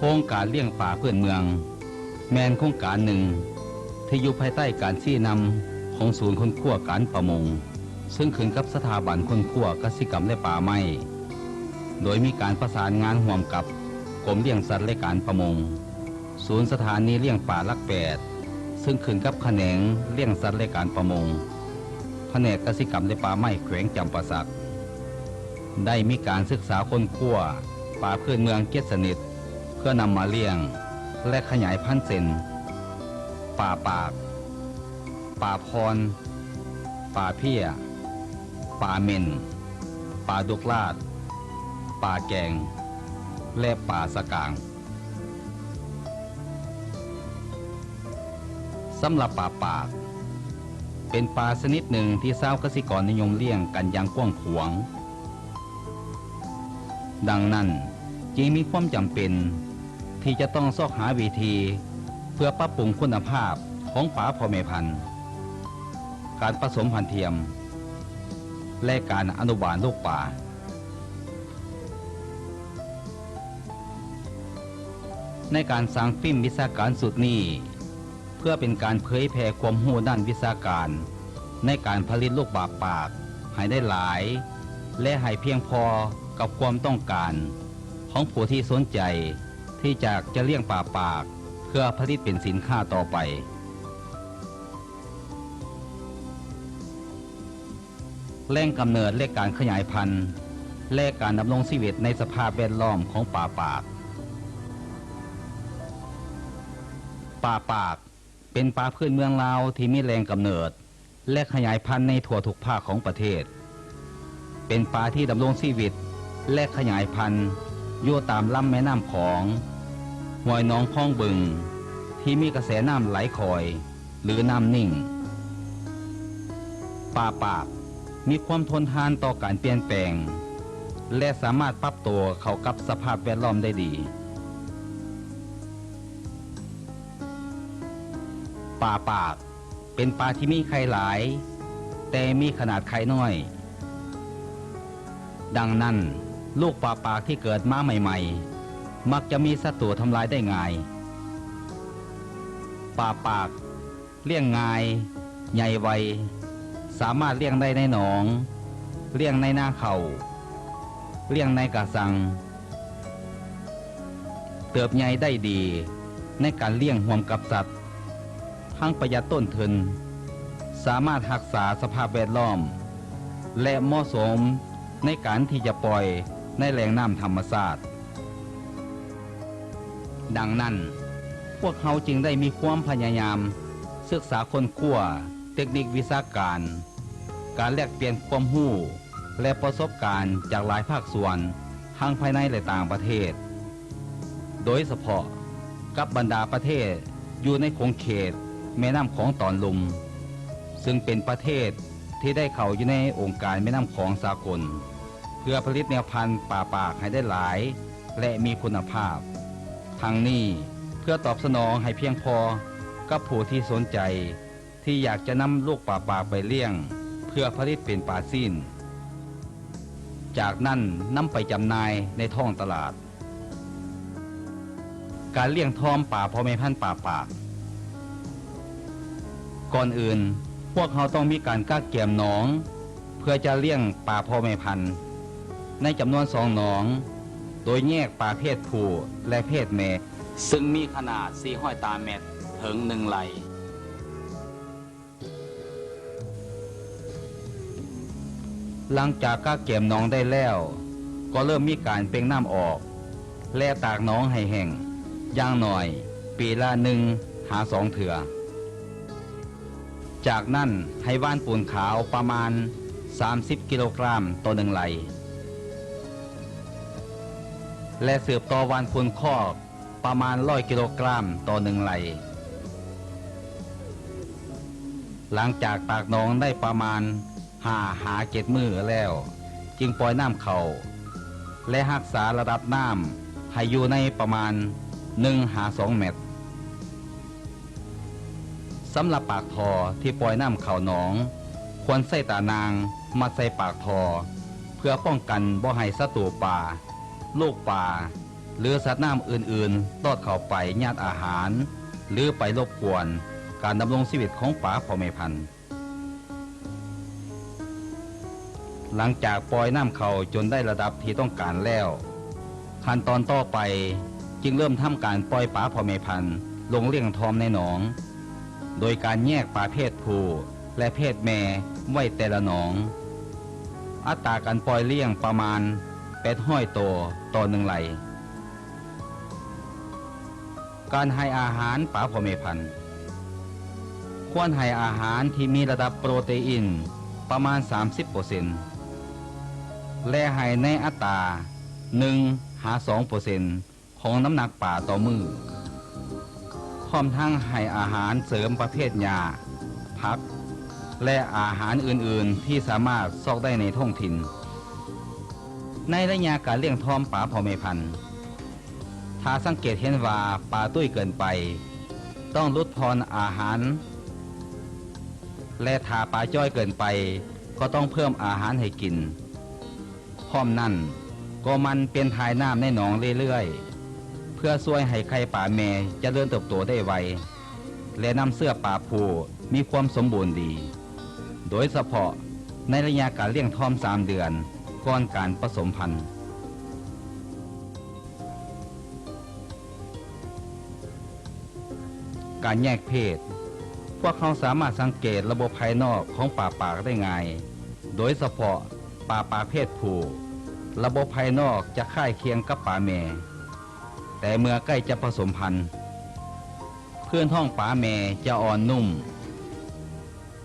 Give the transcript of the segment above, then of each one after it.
ໂຄງການລ້ຽງປາພື້ນເມືອງ ແມ່ນໂຄງການໜຶ່ງທີ່ຢູ່ພາຍໃຕ້ການຊີ້ນຳຂອງສູນຄົ້ນຄວ້າການປະມົງ, ເຊິ່ງຂຶ້ນກັບສະຖາບັນຄົ້ນຄວ້າກະສິກຳ ແລະ ປ່າໄມ້, ໂດຍມີການປະສານງານຮ່ວມກັບກົມລ້ຽງສັດ ແລະ ການປະມົງ, ສູນສະຖານີລ້ຽງປາຫຼັກແປດ ເຊິ່ງຂຶ້ນກັບຂະແໜງລ້ຽງສັດ ແລະ ການປະມົງ, ພະແນກກະສິກຳ ແລະ ປ່າໄມ້ ແຂວງຈຳປາສັກ ໄດ້ມີການສຶກສາຄົ້ນຄວ້າປາພື້ນເມືອງເຈັດຊະນິດ ເພື່ອນຳມາລ້ຽງ ແລະ ຂະຫຍາຍພັນ ເຊັ່ນ ປາປາກ, ປາພອນ, ປາເພຍ, ປາເມັນ, ປາດຸກລາດ, ປາແກງ ແລະ ປາສະກາງ. ສຳລັບປາປາກ ເປັນປາຊະນິດໜຶ່ງທີ່ຊາວກະສິກອນນິຍົມລ້ຽງກັນຢ່າງກວ້າງຂວາງ. ດັ່ງນັ້ນ, ຈຶ່ງມີຄວາມຈຳເປັນທີ່ຈະຕ້ອງຊອກຫາວິທີເພື່ອປັບປຸງຄຸນນະພາບຂອງປາພໍ່ແມ່ພັນ, ການປະສົມພັນທຽມ ແລະ ການອະນຸບານລູກປາ. ໃນການສ້າງຟິມວິຊາການຊຸດນີ້ ເພື່ອເປັນການເຜີຍແຜ່ຄວາມຮູ້ດ້ານວິຊາການໃນການຜະລິດລູກປາປາກໃຫ້ໄດ້ຫຼາຍ ແລະ ໃຫ້ພຽງພໍກັບຄວາມຕ້ອງການຂອງຜູ້ທີ່ສົນໃຈທີ່ຢາກຈະລ້ຽງປາປາກເພື່ອຜະລິດເປັນສິນຄ້າຕໍ່ໄປ. ແຫຼ່ງກຳເນີດ ແລະ ການຂະຫຍາຍພັນ ແລະ ການດຳລົງຊີວິດໃນສະພາບແວດລ້ອມຂອງປາປາກ. ປາປາກ ເປັນປາພື້ນເມືອງລາວທີ່ມີແຫຼ່ງກຳເນີດ ແລະ ຂະຫຍາຍພັນໃນທົ່ວທຸກພາກຂອງປະເທດ. ເປັນປາທີ່ດຳລົງຊີວິດ ແລະ ຂະຫຍາຍພັນຢູ່ຕາມລຳແມ່ນ້ຳຂອງ, ຫ້ວຍໜອງຄອງບຶງ ທີ່ມີກະແສນ້ຳໄຫຼຄ່ອຍ ຫຼື ນ້ຳນິ່ງ. ປາປາກມີຄວາມທົນທານຕໍ່ການປ່ຽນແປງ ແລະ ສາມາດປັບໂຕເຂົ້າກັບສະພາບແວດລ້ອມໄດ້ດີ. ປາປາກເປັນປາທີ່ມີໄຂ່ຫຼາຍ, ແຕ່ມີຂະໜາດໄຂ່ນ້ອຍ. ດັ່ງນັ້ນ, ລູກປາປາກທີ່ເກີດມາໃໝ່ໆ ມັກຈະມີສັດຕູທຳລາຍໄດ້ງ່າຍ. ປາປາກລ້ຽງງ່າຍ, ໃຫຍ່ໄວ, ສາມາດລ້ຽງໄດ້ໃນໜອງ, ລ້ຽງໃນນາເຂົ້າ, ລ້ຽງໃນກະຊັງ, ເຕີບໃຫຍ່ໄດ້ດີໃນການລ້ຽງຮ່ວມກັບສັດ, ທັງປະຢັດຕົ້ນທຶນ, ສາມາດຮັກສາສະພາບແວດລ້ອມ ແລະ ເໝາະສົມໃນການທີ່ຈະປ່ອຍໃນແຫຼ່ງນ້ຳທຳມະຊາດ. ດັ່ງນັ້ນ, ພວກເຮົາຈຶ່ງໄດ້ມີຄວາມພະຍາຍາມສຶກສາຄົ້ນຄວ້າເຕັກນິກວິຊາການ, ການແລກປ່ຽນຄວາມຮູ້ ແລະ ປະສົບການຈາກຫຼາຍພາກສ່ວນ ທັງພາຍໃນ ແລະ ຕ່າງປະເທດ, ໂດຍສະເພາະກັບບັນດາປະເທດຢູ່ໃນຂົງເຂດແມ່ນ້ຳຂອງຕອນລຸ່ມ, ເຊິ່ງເປັນປະເທດທີ່ໄດ້ເຂົ້າຢູ່ໃນອົງການແມ່ນ້ຳຂອງສາກົນ ເພື່ອຜະລິດແນວພັນປາປາກໃຫ້ໄດ້ຫຼາຍ ແລະ ມີຄຸນນະພາບ. ທັງນີ້ເພື່ອຕອບສະໜອງໃຫ້ພຽງພໍກັບຜູ້ທີ່ສົນໃຈ ທີ່ຢາກຈະນຳລູກປາປາກໄປລ້ຽງເພື່ອຜະລິດເປັນປາຊີ້ນ, ຈາກນັ້ນນຳໄປຈຳໜ່າຍໃນທ້ອງຕະຫຼາດ. ການລ້ຽງທອມປາພໍ່ແມ່ພັນປາປາກ. ກ່ອນອື່ນ, ພວກເຮົາຕ້ອງມີການກະກຽມໜອງ ເພື່ອຈະລ້ຽງປາພໍ່ແມ່ພັນໃນຈຳນວນສອງໜອງ, ໂດຍແຍກປາເພດຜູ້ ແລະ ເພດແມ່, ເຊິ່ງມີຂະໜາດສີ່ຮ້ອຍຕາແມັດເຖິງໜຶ່ງໄລ່. ຫຼັງຈາກກະກຽມໜອງໄດ້ແລ້ວ, ກໍເລີ່ມມີການເປັ່ງນ້ຳອອກ ແລະ ຕາກໜອງໃຫ້ແຫ້ງ, ຢ່າງໜ້ອຍປີລະໜຶ່ງຫາສອງເທື່ອ. ຈາກນັ້ນໃຫ້ຫວ່ານປູນຂາວປະມານສາມສິບກິໂລກຣາມຕໍ່ໜຶ່ງໄລ່ ແລະ ສືບຕໍ່ຫວ່ານຝຸ່ນຄອກປະມານຮ້ອຍກິໂລກຣາມຕໍ່ໜຶ່ງໄລ່. ຫຼັງຈາກຕາກໜອງໄດ້ປະມານຫ້າຫາເຈັດມື້ແລ້ວ, ຈຶ່ງປ່ອຍນ້ຳເຂົ້າ ແລະ ຮັກສາລະດັບນ້ຳໃຫ້ຢູ່ໃນປະມານໜຶ່ງຫາສອງແມັດ. ສຳລັບປາກທໍ່ທີ່ປ່ອຍນ້ຳເຂົ້າໜອງ, ຄວນໃຊ້ຕາໜ່າງມັດໃສ່ປາກທໍ່ ເພື່ອປ້ອງກັນບໍ່ໃຫ້ສັດຕູປາ, ລູກປາ, ຫຼື ສັດນ້ຳອື່ນໆ ລອດເຂົ້າໄປຍາດອາຫານ ຫຼື ໄປລົບກວນການດຳລົງຊີວິດຂອງປາພໍ່ແມ່ພັນ. ຫຼັງຈາກປ່ອຍນ້ຳເຂົ້າຈົນໄດ້ລະດັບທີ່ຕ້ອງການແລ້ວ, ຂັ້ນຕອນຕໍ່ໄປຈຶ່ງເລີ່ມທຳການປ່ອຍປາພໍ່ແມ່ພັນລົງລ້ຽງທ້ອມໃນໜອງ, ໂດຍການແຍກປາເພດຜູ້ ແລະ ເພດແມ່ໄວ້ແຕ່ລະໜອງ. ອັດຕາການປ່ອຍລ້ຽງປະມານແປດຮ້ອຍໂຕຕໍ່ໜຶ່ງໄລ່. ການໃຫ້ອາຫານປາພໍ່ແມ່ພັນ ຄວນໃຫ້ອາຫານທີ່ມີລະດັບໂປຣຕີນປະມານສາມສິບເປີເຊັນ ແລະ ໃຫ້ໃນອັດຕາໜຶ່ງຫາສອງເປີເຊັນຂອງນ້ຳໜັກປາຕໍ່ມື້, ພ້ອມທັງໃຫ້ອາຫານເສີມປະເພດຫຍ້າ, ຜັກ ແລະ ອາຫານອື່ນໆທີ່ສາມາດຊອກໄດ້ໃນທ້ອງຖິ່ນ. ໃນໄລຍະການລ້ຽງທ້ອມປາພໍ່ແມ່ພັນ, ຖ້າສັງເກດເຫັນວ່າປາຕຸ້ຍເກີນໄປ, ຕ້ອງຫຼຸດຜ່ອນອາຫານ ແລະ ຖ້າປາຈ່ອຍເກີນໄປ, ກໍຕ້ອງເພີ່ມອາຫານໃຫ້ກິນ. ພ້ອມນັ້ນ, ກໍໝັ່ນປ່ຽນຖ່າຍນ້ຳໃນໜອງເລື້ອຍໆ ເພື່ອຊ່ວຍໃຫ້ໄຂ່ປາແມ່ຈະເລີນເຕີບໂຕໄດ້ໄວ ແລະ ນຳເຊື້ອປາຜູ້ມີຄວາມສົມບູນດີ, ໂດຍສະເພາະໃນໄລຍະການລ້ຽງທ້ອງສາມເດືອນກ່ອນການປະສົມພັນ. ການແຍກເພດ, ພວກເຮົາສາມາດສັງເກດລະບົບພາຍນອກຂອງປາປາກໄດ້ງ່າຍ, ໂດຍສະເພາະປາປາກເພດຜູ້, ລະບົບພາຍນອກຈະຄ້າຍຄຽງກັບປາແມ່, ແຕ່ເມື່ອໃກ້ຈະປະສົມພັນ, ພື້ນທ້ອງປາແມ່ຈະອ່ອນນຸ້ມ,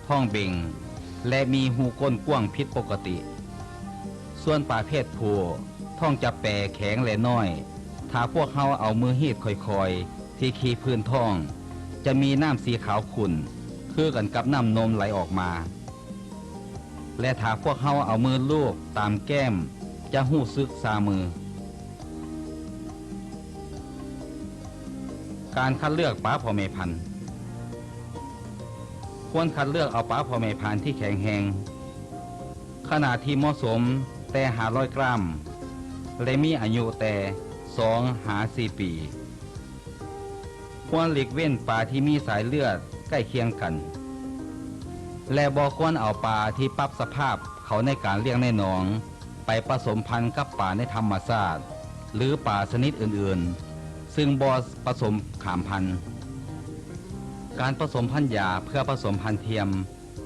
ທ້ອງເບັ່ງ ແລະ ມີຮູກົ້ນກວ້າງຜິດປົກກະຕິ. ສ່ວນປາເພດຜູ້, ທ້ອງຈະແປແຂງ ແລະ ນ້ອຍ. ຖ້າພວກເຮົາເອົາມືຮີດຄ່ອຍໆ ທີ່ຂີ້ພື້ນທ້ອງ, ຈະມີນ້ຳສີຂາວຂຸ້ນ ຄືກັນກັບນ້ຳນົມໄຫຼອອກມາ. ແລະ ຖ້າພວກເຮົາເອົາມືລູບຕາມແກ້ມ, ຈະຮູ້ສຶກຊາມື. ການຄັດເລືອກປາພໍ່ແມ່ພັນ. ຄວນຄັດເລືອກເອົາປາພໍ່ແມ່ພັນທີ່ແຂງແຮງ, ຂະໜາດທີ່ເໝາະສົມແຕ່ຫ້າຮ້ອຍກຣາມ ແລະ ມີອາຍຸແຕ່ສອງຫາສີ່ປີ. ຄວນຫຼີກເວັ້ນປາທີ່ມີສາຍເລືອດໃກ້ຄຽງກັນ ແລະ ບໍ່ຄວນເອົາປາທີ່ປັບສະພາບເຂົ້າໃນການລ້ຽງໃນໜອງ ໄປປະສົມພັນກັບປາໃນທຳມະຊາດ ຫຼື ປາຊະນິດອື່ນໆ ຊຶ່ງບໍ່ປະສົມຂ້າມພັນ. ການປະສົມພັນຢາເພື່ອປະສົມພັນທຽມ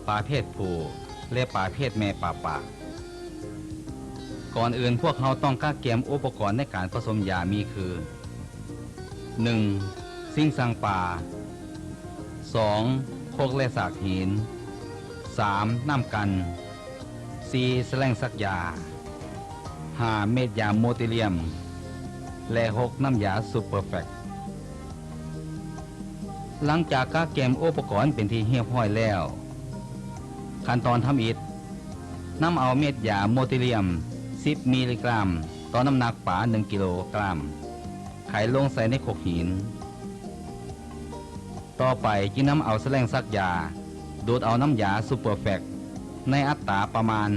ປາເພດຜູ້ ແລະ ປາເພດແມ່ປາປາກ. ກ່ອນອື່ນ, ພວກເຮົາຕ້ອງກະກຽມອຸປະກອນໃນການປະສົມຢາມີຄື: ໜຶ່ງ ຊິງສັງປາ, ສອງ ຄົກ ແລະ ສາກຫີນ, ສາມ ນ້ຳກັ່ນ, ສີ່ ສະແລງສັກຢາ, ຫ້າ ເມັດຢາໂມຕິລຽມ ແລະ ຫົກ ນ້ຳຢາຊຸບເປີແຟັກ. ຫຼັງຈາກກະກຽມອຸປະກອນເປັນທີ່ຮຽບຮ້ອຍແລ້ວ, ຂັ້ນຕອນທຳອິດ, ນຳເອົາເມັດຢາໂມຕິລຽມສິບມິລລີກຣາມຕໍ່ນ້ຳໜັກປາໜຶ່ງກິໂລກຣາມ ໄຂລົງໃສ່ໃນຄົກຫີນ. ຕໍ່ໄປຈຶ່ງນຳເອົາສະແລງສັກຢາ ດູດເອົານ້ຳຢາຊຸບເປີແຟັກ ໃນອັດຕາປະມານ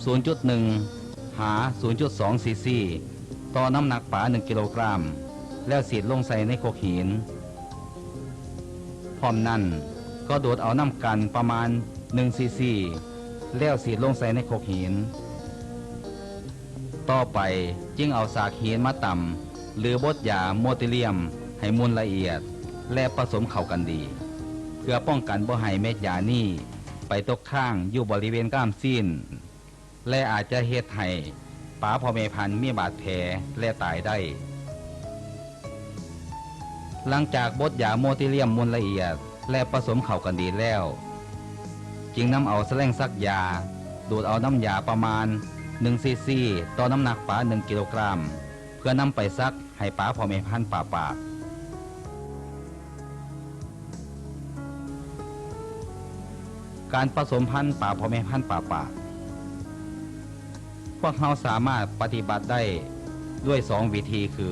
ສູນຈຸດໜຶ່ງຫາສູນຈຸດສອງຊີຊີ ຕໍ່ນ້ຳໜັກປາໜຶ່ງກິໂລກຣາມ ແລ້ວສີດລົງໃສ່ໃນຄົກຫີນ. ພ້ອມນັ້ນກໍດູດເອົານ້ຳກັ່ນປະມານໜຶ່ງຊີຊີ ແລ້ວສີດລົງໃສ່ໃນຄົກຫີນ. ຕໍ່ໄປຈຶ່ງເອົາສາກຫີນມາຕຳ ຫຼື ບົດຢາໂມຕິລຽມໃຫ້ໝຸ່ນລະອຽດ ແລະ ປະສົມເຂົ້າກັນດີ ເພື່ອປ້ອງກັນບໍ່ໃຫ້ເມັດຢານີ້ໄປຕົກຄ້າງຢູ່ບໍລິເວນກ້າມຊີ້ນ ແລະ ອາດຈະເຮັດໃຫ້ປາພໍ່ແມ່ພັນມີບາດແຜ ແລະ ຕາຍໄດ້. ຫຼັງຈາກບົດຢາໂມຕິລຽມໝຸ່ນລະອຽດ ແລະ ປະສົມເຂົ້າກັນດີແລ້ວ, ຈຶ່ງນຳເອົາສະແລງສັກຢາ ດູດເອົານ້ຳຢາປະມານໜຶ່ງຊີຊີ ຕໍ່ນ້ຳໜັກປາໜຶ່ງກິໂລກຣາມ ເພື່ອນຳໄປສັກໃຫ້ປາພໍ່ແມ່ພັນປາປາກ. ການປະສົມພັນປາພໍ່ແມ່ພັນປາປາກ. ພວກເຮົາສາມາດປະຕິບັດໄດ້ດ້ວຍສອງວິທີຄື,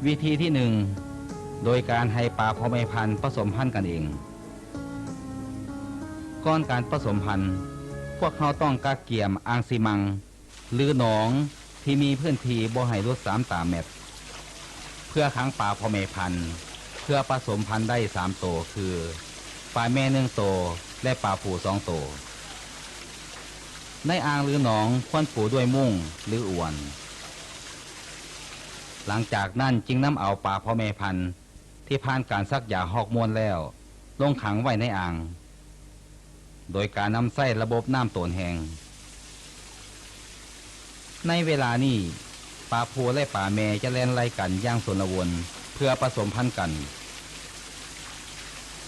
ວິທີທີໜຶ່ງ ໂດຍການໃຫ້ປາພໍ່ແມ່ພັນປະສົມພັນກັນເອງ. ກ່ອນການປະສົມພັນ, ພວກເຮົາຕ້ອງກະກຽມອ່າງຊີມັງ ຫຼື ໜອງ ທີ່ມີພື້ນທີ່ບໍ່ໃຫ້ຫຼຸດສາມຕາແມັດ ເພື່ອຂັງປາພໍ່ແມ່ພັນ ເພື່ອປະສົມພັນໄດ້ສາມໂຕ ຄື ປາແມ່ໜຶ່ງໂຕ ແລະ ປາຜູ້ສອງໂຕ. ໃນອ່າງ ຫຼື ໜອງ ຄວນປູດ້ວຍມຸ້ງ ຫຼື ອວນ. ຫຼັງຈາກນັ້ນຈຶ່ງນຳເອົາປາພໍ່ແມ່ພັນ ທີ່ຜ່ານການສັກຢາຮອກໂມນແລ້ວ ລົງຂັງໄວ້ໃນອ່າງ ໂດຍການນຳໃຊ້ລະບົບນ້ຳໂຕນແຮງ. ໃນເວລານີ້, ປາຜູ້ ແລະ ປາແມ່ຈະແລ່ນໄລ່ກັນຢ່າງຊົນລະວົນ ເພື່ອປະສົມພັນກັນ.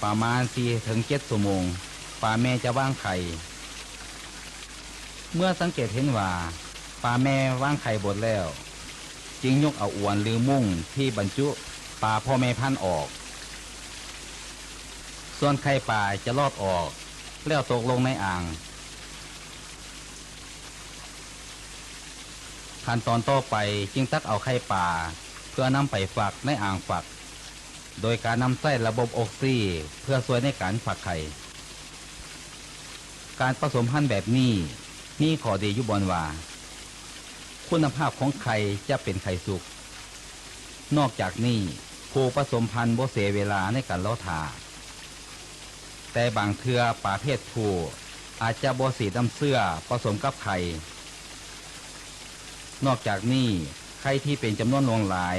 ປະມານສີ່ເຖິງເຈັດຊົ່ວໂມງ, ປາແມ່ຈະວາງໄຂ່. ເມື່ອສັງເກດເຫັນວ່າປາແມ່ວາງໄຂ່ເບິດແລ້ວ, ຈຶ່ງຍົກເອົາອວນ ຫຼື ມຸ້ງທີ່ບັນຈຸປາພໍ່ແມ່ພັນອອກ. ສ່ວນໄຂ່ປາຈະລອດອອກ ແລ້ວຕົກລົງໃນອ່າງ. ຂັ້ນຕອນຕໍ່ໄປຈຶ່ງຕັກເອົາໄຂ່ປາ ເພື່ອນຳໄປຟັກໃນອ່າງຟັກ ໂດຍການນຳໃຊ້ລະບົບອົກຊີ ເພື່ອຊ່ວຍໃນການຟັກໄຂ່. ການປະສົມພັນແບບນີ້ມີຂໍ້ດີຢູ່ບ່ອນວ່າ ຄຸນນະພາບຂອງໄຂ່ຈະເປັນໄຂ່ສຸກ. ນອກຈາກນີ້, ຜູ້ປະສົມພັນບໍ່ເສຍເວລາໃນການລໍຖ້າ. ແຕ່ບາງເທື່ອປາເພດຜູ້ອາດຈະບໍ່ສີດນ້ຳເຊື້ອປະສົມກັບໄຂ່. ນອກຈາກນີ້, ໄຂ່ທີ່ເປັນຈຳນວນຫຼວງຫຼາຍ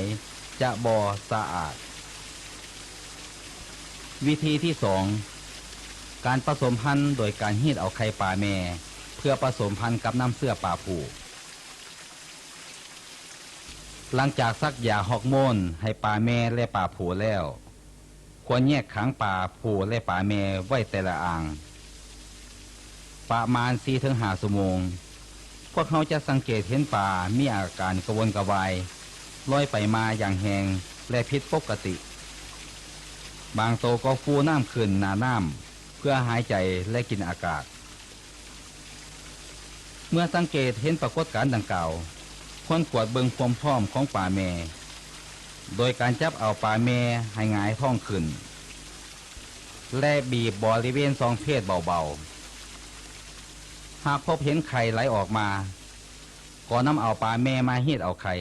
ຈະບໍ່ສະອາດ. ວິທີທີສອງ, ການປະສົມພັນໂດຍການຮີດເອົາໄຂ່ປາແມ່ ເພື່ອປະສົມພັນກັບນ້ຳເຊື້ອປາຜູ້. ຫຼັງຈາກສັກຢາຮອກໂມນໃຫ້ປາແມ່ ແລະ ປາຜູ້ແລ້ວ, ຄວນແຍກຂັງປາຜູ້ ແລະ ປາແມ່ໄວ້ແຕ່ລະອ່າງ ປະມານສີ່ເຖິງຫ້າຊົ່ວໂມງ. ພວກເຮົາຈະສັງເກດເຫັນປາມີອາການກະວົນກະວາຍ, ລອຍໄປມາຢ່າງແຮງ ແລະ ຜິດປົກກະຕິ. ບາງໂຕກໍຟູນ້ຳຂຶ້ນໜ້ານ້ຳ ເພື່ອຫາຍໃຈ ແລະ ກິນອາກາດ. ເມື່ອສັງເກດເຫັນປາກົດການດັ່ງກ່າວ, ຄວນກວດເບິ່ງຄວາມພ້ອມຂອງປາແມ່ ໂດຍການຈັບເອົາປາແມ່ໃຫ້ຫງາຍທ້ອງຂຶ້ນ ແລະ ບີບບໍລິເວນຊ່ອງເພດເບົາໆ. ຫາກພົບເຫັນໄຂ່ໄຫຼອອກມາ, ກໍນຳເອົາປາແມ່ມາຮີດເອົາໄຂ່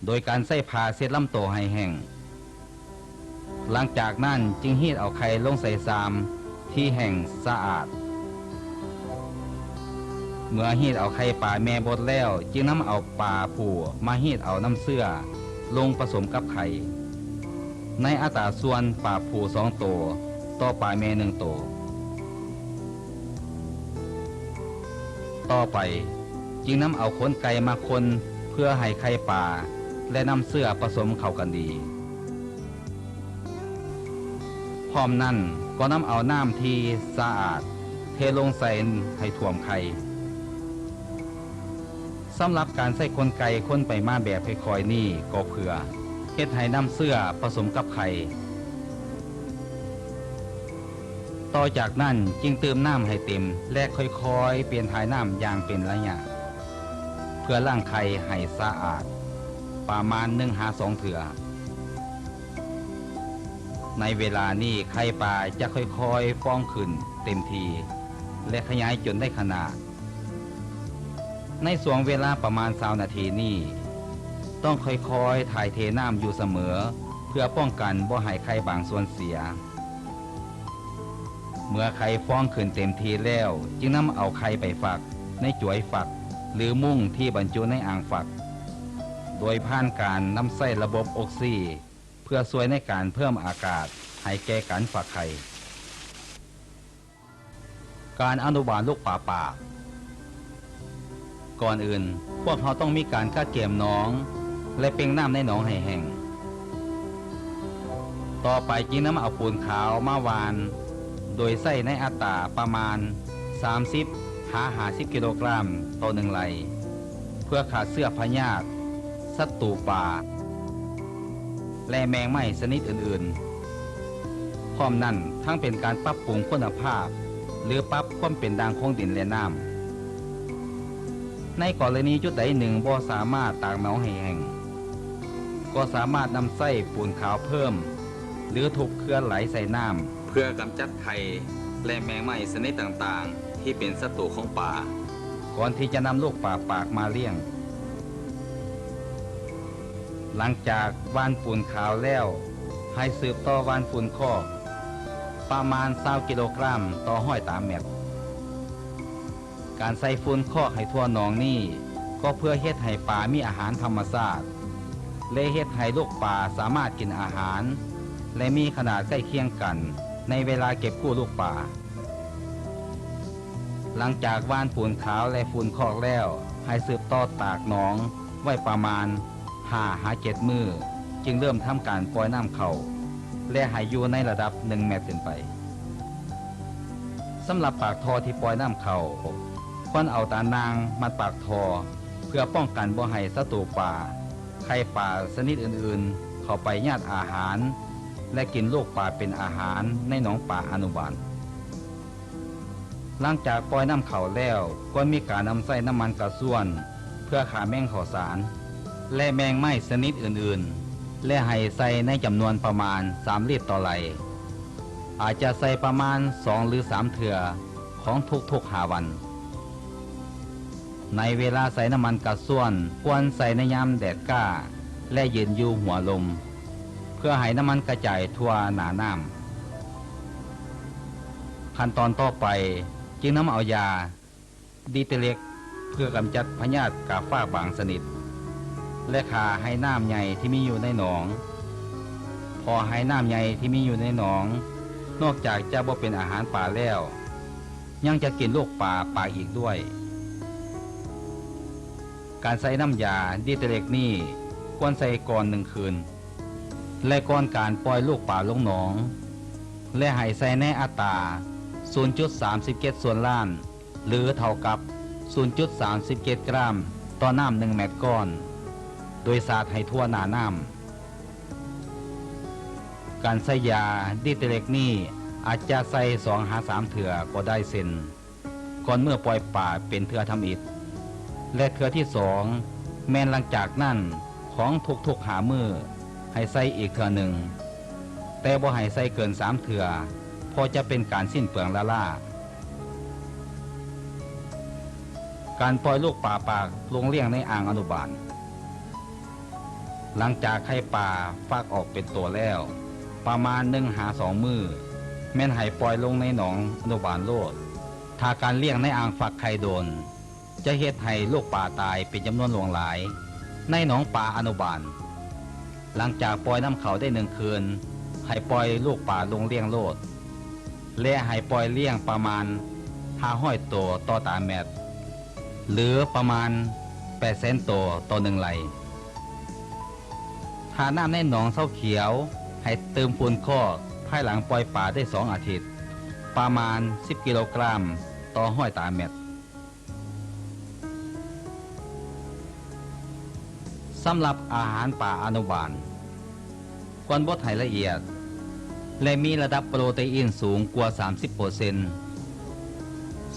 ໂດຍການໃຊ້ຜ້າເຊັດລຳໂຕໃຫ້ແຫ້ງ. ຫຼັງຈາກນັ້ນຈຶ່ງຮີດເອົາໄຂ່ລົງໃສ່ຊາມທີ່ແຫ້ງສະອາດ. ເມື່ອຮີດເອົາໄຂ່ປາແມ່ເບິດແລ້ວ, ຈຶ່ງນຳເອົາປາຜູ້ມາຮີດເອົານ້ຳເຊື້ອລົງປະສົມກັບໄຂ່ ໃນອັດຕາສ່ວນປາຜູ້ສອງໂຕຕໍ່ປາແມ່ໜຶ່ງໂຕ. ຕໍ່ໄປຈຶ່ງນຳເອົາຂົນໄກ່ມາຄົນ ເພື່ອໃຫ້ໄຂ່ປາ ແລະ ນ້ຳເຊື້ອປະສົມເຂົ້າກັນດີ. ພ້ອມນັ້ນກໍນຳເອົານ້ຳທີ່ສະອາດເທລົງໃສ່ໃຫ້ຖ້ວມໄຂ່. ສຳລັບການໃຊ້ຂົນໄກ່ຄົນໄປມາແບບຄ່ອຍໆນີ້ ກໍເພື່ອເຮັດໃຫ້ນ້ຳເຊື້ອປະສົມກັບໄຂ່. ຕໍ່ຈາກນັ້ນຈຶ່ງຕື່ມນ້ຳໃຫ້ເຕັມ ແລະ ຄ່ອຍໆປ່ຽນຖ່າຍນ້ຳຢ່າງເປັນໄລຍະ ເພື່ອລ້າງໄຂ່ໃຫ້ສະອາດ ປະມານໜຶ່ງຫາສອງເທື່ອ. ໃນເວລານີ້ໄຂ່ປາຈະຄ່ອຍໆຟອງຂຶ້ນເຕັມທີ່ ແລະ ຂະຫຍາຍຈົນໄດ້ຂະໜາດ. ໃນຊ່ວງເວລາປະມານຊາວນາທີນີ້ ຕ້ອງຄ່ອຍໆຖ່າຍເທນ້ຳຢູ່ສະເໝີ ເພື່ອປ້ອງກັນບໍ່ໃຫ້ໄຂ່ບາງສ່ວນເສຍ. ເມື່ອໄຂ່ຟອງຂຶ້ນເຕັມທີ່ແລ້ວ, ຈຶ່ງນຳເອົາໄຂ່ໄປຝັກໃນຈວຍຝັກ ຫຼື ມຸ້ງທີ່ບັນຈຸໃນອ່າງຝັກ ໂດຍຜ່ານການນຳໃຊ້ລະບົບອົກຊີ ເພື່ອຊ່ວຍໃນການເພີ່ມອາກາດໃຫ້ແກ່ການຟັກໄຂ່. ການອະນຸບານລູກປາປາກ. ກ່ອນອື່ນ, ພວກເຮົາຕ້ອງມີການກະກຽມໜອງ ແລະ ເປັ່ງນ້ຳໃນໜອງໃຫ້ແຫ້ງ. ຕໍ່ໄປຈຶ່ງນຳເອົາປູນຂາວມາຫວ່ານ ໂດຍໃຊ້ໃນອັດຕາປະມານສາມສິບຫາຫ້າສິບກິໂລກຣາມຕໍ່ໜຶ່ງໄລ່ ເພື່ອຂ້າເຊື້ອພະຍາດ, ສັດຕູປາ ແລະ ແມງໄມ້ຊະນິດອື່ນໆ. ພ້ອມນັ້ນທັງເປັນການປັບປຸງຄຸນນະພາບ ຫຼື ປັບຄວາມເປັນດ່າງຂອງດິນ ແລະ ນ້ຳ. ໃນກໍລະນີຈຸດໃດໜຶ່ງບໍ່ສາມາດຕາກໜອງໃຫ້ແຫ້ງ, ກໍສາມາດນຳໃຊ້ປູນຂາວເພີ່ມ ຫຼື ທຸບເຄືອໄຫຼໃສ່ນ້ຳ ເພື່ອກຳຈັດໄຂ່ ແລະ ແມງໄມ້ຊະນິດຕ່າງໆ ທີ່ເປັນສັດຕູຂອງປາ. ກ່ອນທີ່ຈະນຳລູກປາປາກມາລ້ຽງ. ຫຼັງຈາກຫວ່ານປູນຂາວແລ້ວ, ໃຫ້ສືບຕໍ່ຫວ່ານຝຸ່ນຄອກປະມານຊາວກິໂລກຣາມຕໍ່ຮ້ອຍຕາແມັດ. ການໃສ່ຝຸ່ນຄອກໃຫ້ທົ່ວໜອງນີ້ ກໍເພື່ອເຮັດໃຫ້ປາມີອາຫານທຳມະຊາດ ແລະ ເຮັດໃຫ້ລູກປາສາມາດກິນອາຫານ ແລະ ມີຂະໜາດໃກ້ຄຽງກັນໃນເວລາເກັບກູ້ລູກປາ. ຫຼັງຈາກຫວ່ານປູນຂາວ ແລະ ຝຸ່ນຄອກແລ້ວ, ໃຫ້ສືບຕໍ່ຕາກໜອງໄວ້ປະມານຫ້າຫາເຈັດມື້, ຈຶ່ງເລີ່ມທຳການປ່ອຍນ້ຳເຂົ້າ ແລະ ໃຫ້ຢູ່ໃນລະດັບໜຶ່ງແມັດຂຶ້ນໄປ. ສຳລັບປາກທໍ່ທີ່ປ່ອຍນ້ຳເຂົ້າ, ຄວນເອົາຕາໜ່າງມັດປາກທໍ່ ເພື່ອປ້ອງກັນບໍ່ໃຫ້ສັດຕູປາ, ໄຂ່ປາຊະນິດອື່ນໆ ເຂົ້າໄປຍາດອາຫານ ແລະ ກິນລູກປາເປັນອາຫານໃນໜອງປາອະນຸບານ. ຫຼັງຈາກປ່ອຍນ້ຳເຂົ້າແລ້ວ, ຄວນມີການນຳໃຊ້ນ້ຳມັນກະຊວນ ເພື່ອຂ້າແມງເຂົ້າສານ ແລະ ແມງໄມ້ຊະນິດອື່ນໆ ແລະ ໃຫ້ໃສ່ໃນຈຳນວນປະມານສາມລິດຕໍ່ໄລ່. ອາດຈະໃສ່ປະມານສອງ ຫຼື ສາມເທື່ອຂອງທຸກໆຫ້າວັນ. ໃນເວລາໃສ່ນ້ຳມັນກະຊວນ, ຄວນໃສ່ໃນຍາມແດດຈ້າ ແລະ ຢືນຢູ່ຫົວລົມ ເພື່ອໃຫ້ນ້ຳມັນກະຈາຍທົ່ວໜ້ານ້ຳ. ຂັ້ນຕອນຕໍ່ໄປ, ຈຶ່ງນຳເອົາຢາດີເຕເລັກ ເພື່ອກຳຈັດພະຍາດກາຟາກບາງຊະນິດ ແລະ ຂ້າໄຮ່ນ້ຳໃຫຍ່ທີ່ມີຢູ່ໃນໜອງ. ເພາະໄຮ່ນ້ຳໃຫຍ່ທີ່ມີຢູ່ໃນໜອງ ນອກຈາກຈະບໍ່ເປັນອາຫານປາແລ້ວ, ຍັງຈະກິນລູກປາປາກອີກດ້ວຍ. ການໃສ່ນ້ຳຢາດີເຕເລັກນີ້ ຄວນໃສ່ກ່ອນໜຶ່ງຄືນ ແລະ ກ່ອນການປ່ອຍລູກປາລົງໜອງ ແລະ ໃຫ້ໃສ່ໃນອັດຕາສູນຈຸດສາມສິບເຈັດສ່ວນລ້ານ ຫຼື ເທົ່າກັບສູນຈຸດສາມສິບເຈັດກຣາມຕໍ່ນ້ຳໜຶ່ງແມັດກ້ອນ, ໂດຍສາດໃຫ້ທົ່ວໜ້ານ້ຳ. ການໃສ່ຢາດີເຕເລັກນີ້ ອາດຈະໃສ່ສອງຫາສາມເທື່ອກໍໄດ້ ເຊັ່ນ ກ່ອນມື້ປ່ອຍປາເປັນເທື່ອທຳອິດ ແລະ ເທື່ອທີສອງ ແມ່ນຫຼັງຈາກນັ້ນຂອງທຸກໆຫ້າມື້ ໃຫ້ໃສ່ອີກເທື່ອໜຶ່ງ, ແຕ່ບໍ່ໃຫ້ໃສ່ເກີນສາມເທື່ອ ເພາະຈະເປັນການສິ້ນເປືອງລ້າໆ. ການປ່ອຍລູກປາປາກລົງລ້ຽງໃນອ່າງອະນຸບານ. ຫຼັງຈາກໄຂ່ປາຟັກອອກເປັນໂຕແລ້ວ ປະມານໜຶ່ງຫາສອງມື້ ແມ່ນໃຫ້ປ່ອຍລົງໃນໜອງອະນຸບານໂລດ. ຖ້າການລ້ຽງໃນອ່າງຟັກໄຂ່ດົນ ຈະເຮັດໃຫ້ລູກປາຕາຍເປັນຈຳນວນຫຼວງຫຼາຍໃນໜອງປາອະນຸບານ. ຫຼັງຈາກປ່ອຍນ້ຳເຂົ້າໄດ້ໜຶ່ງຄືນ, ໃຫ້ປ່ອຍລູກປາລົງລ້ຽງໂລດ ແລະ ໃຫ້ປ່ອຍລ້ຽງປະມານຫ້າຮ້ອຍໂຕຕໍ່ຕາແມັດ ຫຼື ປະມານແປດແສນໂຕຕໍ່ໜຶ່ງໄລ່. ຖ້ານ້ຳໃນໜອງເຊົາຂຽວ, ໃຫ້ຕື່ມຝຸ່ນຄອກພາຍຫຼັງປ່ອຍປາໄດ້ສອງອາທິດ, ປະມານສິບກິໂລກຣາມຕໍ່ຮ້ອຍຕາແມັດ. ສຳລັບອາຫານປາອະນຸບານ ຄວນບົດໃຫ້ລະອຽດ ແລະ ມີລະດັບໂປຣຕີອິນສູງກວ່າສາມສິບເປີເຊັນ,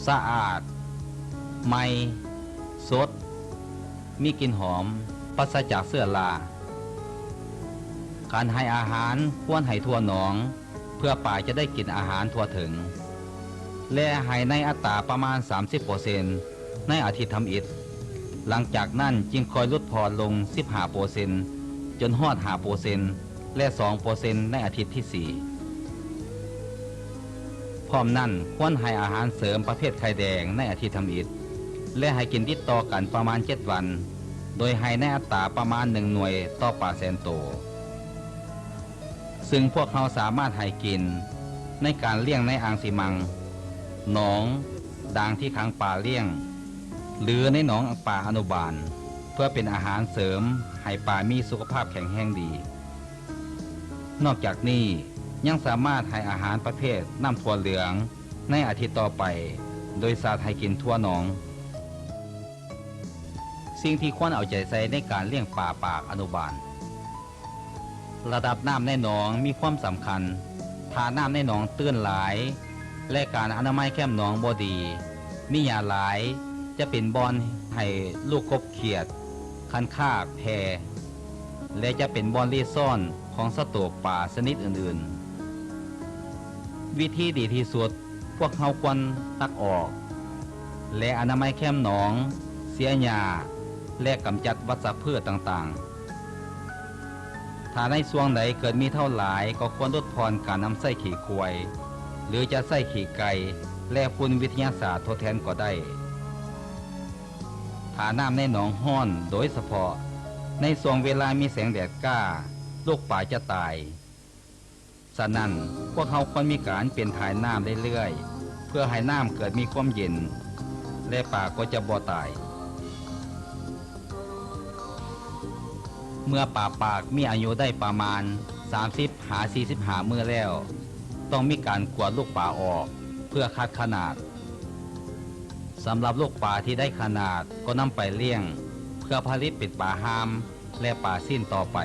ສະອາດ, ໃໝ່, ສົດ, ມີກິ່ນຫອມ, ປາສະຈາກເຊື້ອລາ. ການໃຫ້ອາຫານຄວນໃຫ້ທົ່ວໜອງ ເພື່ອປາຈະໄດ້ກິນອາຫານທົ່ວເຖິງ ແລະ ໃຫ້ໃນອັດຕາປະມານສາມສິບເປີເຊັນໃນອາທິດທຳອິດ. ຫຼັງຈາກນັ້ນຈຶ່ງຄ່ອຍຫຼຸດຜ່ອນລົງສິບຫ້າເປີເຊັນ ຈົນຮອດຫ້າເປີເຊັນ ແລະ ສອງເປີເຊັນໃນອາທິດທີສີ່. ພ້ອມນັ້ນ, ຄວນໃຫ້ອາຫານເສີມປະເພດໄຂ່ແດງໃນອາທິດທຳອິດ ແລະ ໃຫ້ກິນຕິດຕໍ່ກັນປະມານເຈັດວັນ, ໂດຍໃຫ້ໃນອັດຕາປະມານໜຶ່ງໜ່ວຍຕໍ່ປາແສນໂຕ. ຊຶ່ງພວກເຮົາສາມາດໃຫ້ກິນໃນການລ້ຽງໃນອ່າງຊີມັງ, ໜອງ, ດາງທີ່ຂັງປາລ້ຽງ ຫຼື ໃນໜອງປາອະນຸບານ ເພື່ອເປັນອາຫານເສີມໃຫ້ປາມີສຸຂະພາບແຂງແຮງດີ. ນອກຈາກນີ້, ຍັງສາມາດໃຫ້ອາຫານປະເພດນ້ຳຖົ່ວເຫຼືອງໃນອາທິດຕໍ່ໄປ ໂດຍສາດໃຫ້ກິນຖົ່ວໜອງ. ສິ່ງທີ່ຄວນເອົາໃຈໃສ່ໃນການລ້ຽງປາປາກອະນຸບານ. ລະດັບນ້ຳໃນໜອງມີຄວາມສຳຄັນ. ຖ້ານ້ຳໃນໜອງຕື້ນຫຼາຍ ແລະ ການອະນາໄມແຄມໜອງບໍ່ດີ, ມີຫຍ້າຫຼາຍ, ຈະເປັນບ່ອນໃຫ້ລູກກົບຂຽດ, ຄັນຄາກແຜ່ ແລະ ຈະເປັນບ່ອນລີ້ຊ່ອນຂອງສັດໂຕປາຊະນິດອື່ນໆ. ວິທີດີທີ່ສຸດ, ພວກເຮົາຄວນຕັກອອກ ແລະ ອະນາໄມແຄມໜອງ, ເສຍຫຍ້າ ແລະ ກຳຈັດວັດຊະພືດຕ່າງໆ. ຖ້າໃນຊ່ວງໃດເກີດມີເທົາຫຼາຍ ກໍຄວນຫຼຸດຜ່ອນການນຳໃຊ້ຂີ້ຄວາຍ ຫຼື ຈະໃຊ້ຂີ້ໄກ່ ແລະ ຝຸ່ນວິທະຍາສາດທົດແທນກໍໄດ້. ຖ້ານ້ຳໃນໜອງຮ້ອນ, ໂດຍສະເພາະໃນຊ່ວງເວລາມີແສງແດດຈ້າ, ລູກປາຈະຕາຍ. ສະນັ້ນ, ພວກເຮົາຄວນມີການປ່ຽນຖ່າຍນ້ຳເລື້ອຍໆ ເພື່ອໃຫ້ນ້ຳເກີດມີຄວາມເຢັນ ແລະ ປາກໍຈະບໍ່ຕາຍ. ເມື່ອປາປາກມີອາຍຸໄດ້ປະມານສາມສິບຫາສີ່ສິບຫ້າມື້ແລ້ວ, ຕ້ອງມີການກວດລູກປາອອກ ເພື່ອຄັດຂະໜາດ. ສຳລັບລູກປາທີ່ໄດ້ຂະໜາດກໍນຳໄປລ້ຽງ ເພື່ອຜະລິດເປັນປາຮ່າມ ແລະ ປາຊີ້ນຕໍ່ໄປ.